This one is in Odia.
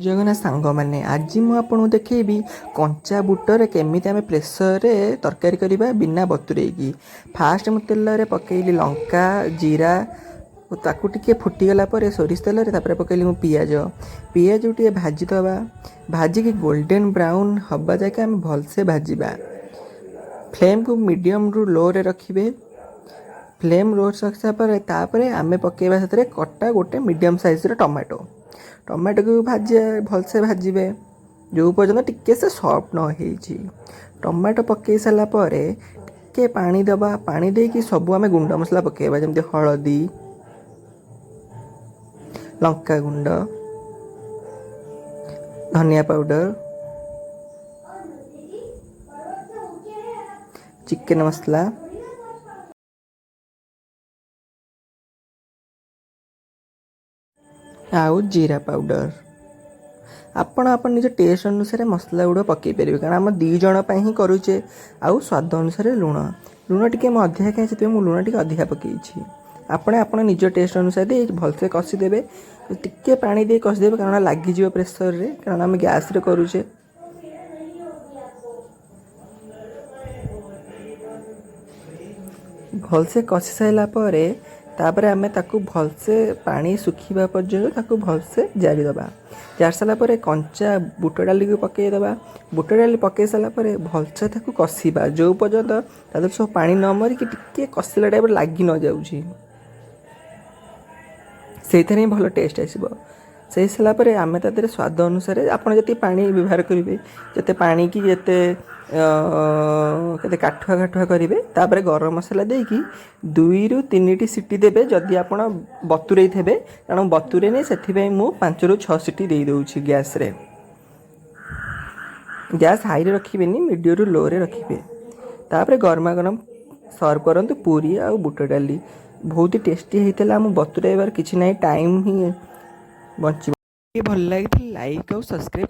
ଜଗନ୍ନାଥ ସାଙ୍ଗମାନେ, ଆଜି ମୁଁ ଆପଣଙ୍କୁ ଦେଖେଇବି କଞ୍ଚା ବୁଟରେ କେମିତି ଆମେ ପ୍ରେସରରେ ତରକାରୀ କରିବା ବିନା ବତୁରେଇକି। ଫାଷ୍ଟ ମୁଁ ତେଲରେ ପକେଇଲି ଲଙ୍କା, ଜିରା ଓ ତାକୁ ଟିକେ ଫୁଟିଗଲା ପରେ ସୋରିଷ ତେଲରେ ତାପରେ ପକେଇଲି ମୁଁ ପିଆଜ। ପିଆଜକୁ ଟିକେ ଭାଜିଦେବା। ଭାଜିକି ଗୋଲ୍ଡେନ୍ ବ୍ରାଉନ୍ ହେବା ଯାକେ ଆମେ ଭଲସେ ଭାଜିବା। ଫ୍ଲେମ୍କୁ ମିଡ଼ିୟମରୁ ଲୋରେ ରଖିବେ। ଫ୍ଲେମ୍ ଲୋ ରଖିସାରିଲା ପରେ ତାପରେ ଆମେ ପକେଇବା ସେଥିରେ କଟା ଗୋଟେ ମିଡ଼ିୟମ୍ ସାଇଜ୍ର ଟମାଟୋ। ଟମାଟୋକୁ ଭାଜିବା, ଭଲସେ ଭାଜିବେ ଯେଉଁ ପର୍ଯ୍ୟନ୍ତ ଟିକେ ସେ ସଫ୍ଟ ନ ହେଇଛି। ଟମାଟୋ ପକେଇ ସାରିଲା ପରେ ଟିକେ ପାଣି ଦେବା। ପାଣି ଦେଇକି ସବୁ ଆମେ ଗୁଣ୍ଡ ମସଲା ପକେଇବା, ଯେମିତି ହଳଦୀ, ଲଙ୍କା ଗୁଣ୍ଡ, ଧନିଆ ପାଉଡ଼ର, ଚିକେନ୍ ମସଲା ଆଉ ଜିରା ପାଉଡ଼ର। ଆପଣ ଆପଣ ନିଜ ଟେଷ୍ଟ ଅନୁସାରେ ମସଲା ଗୁଡ଼ା ପକାଇ ପାରିବେ, କାରଣ ଆମ 2 ଜଣ ପାଇଁ ହିଁ କରୁଛେ। ଆଉ ସ୍ୱାଦ ଅନୁସାରେ ଲୁଣ। ଲୁଣ ଟିକେ ମୁଁ ଅଧିକା ଖାଏ, ସେଥିପାଇଁ ମୁଁ ଲୁଣ ଟିକେ ଅଧିକା ପକାଇଛି। ଆପଣ ଆପଣ ନିଜ ଟେଷ୍ଟ ଅନୁସାରେ ଦେଇ ଭଲସେ କଷିଦେବେ। ଟିକେ ପାଣି ଦେଇ କଷିଦେବେ, କାରଣ ଲାଗିଯିବ ପ୍ରେସରରେ, କାରଣ ଆମେ ଗ୍ୟାସ୍ରେ କରୁଛେ। ଭଲସେ କଷି ସାରିଲା ପରେ ତାପରେ ଆମେ ତାକୁ ଭଲସେ ପାଣି ଶୁଖିବା ପର୍ଯ୍ୟନ୍ତ ତାକୁ ଭଲସେ ଜାରିଦେବା। ଜାରି ସାରିଲା ପରେ କଞ୍ଚା ବୁଟ ଡାଲିକୁ ପକାଇଦେବା। ବୁଟ ଡାଲି ପକାଇ ସାରିଲା ପରେ ଭଲସେ ତାକୁ କଷିବା, ଯେଉଁ ପର୍ଯ୍ୟନ୍ତ ତା ଦେହରେ ସବୁ ପାଣି ନ ମରିକି ଟିକେ କଷିଲା ଟାଇପ୍ର ଲାଗି ନ ଯାଉଛି। ସେଇଥିରେ ହିଁ ଭଲ ଟେଷ୍ଟ ଆସିବ। ସେଇ ସାରିଲା ପରେ ଆମେ ତା ଦେହରେ ସ୍ୱାଦ ଅନୁସାରେ ଆପଣ ଯେତିକି ପାଣି ବ୍ୟବହାର କରିବେ, ଯେତେ ପାଣି କି ଯେତେ କେତେ କାଠୁଆ କାଠୁଆ କରିବେ। ତାପରେ ଗରମ ମସଲା ଦେଇକି 2ରୁ 3ଟି ସିଟି ଦେବେ, ଯଦି ଆପଣ ବତୁରେଇ ଥିବେ। କାରଣ ବତୁରେଇନି, ସେଥିପାଇଁ ମୁଁ 5ରୁ 6 ସିଟି ଦେଇଦେଉଛି ଗ୍ୟାସ୍ରେ। ଗ୍ୟାସ୍ ହାଇରେ ରଖିବେନି, ମିଡ଼ିୟମରୁ ଲୋରେ ରଖିବେ। ତାପରେ ଗରମା ଗରମ ସର୍ଭ କରନ୍ତୁ ପୁରୀ ଆଉ ବୁଟ ଡାଲି। ବହୁତ ଟେଷ୍ଟି ହେଇଥିଲା। ମୁଁ ବତୁରାଇବାର କିଛି ନାହିଁ, ଟାଇମ୍ ହିଁ ବଞ୍ଚିବ। ଭଲ ଲାଗିଥିଲେ ଲାଇକ୍ ଆଉ ସବସ୍କ୍ରାଇବ୍।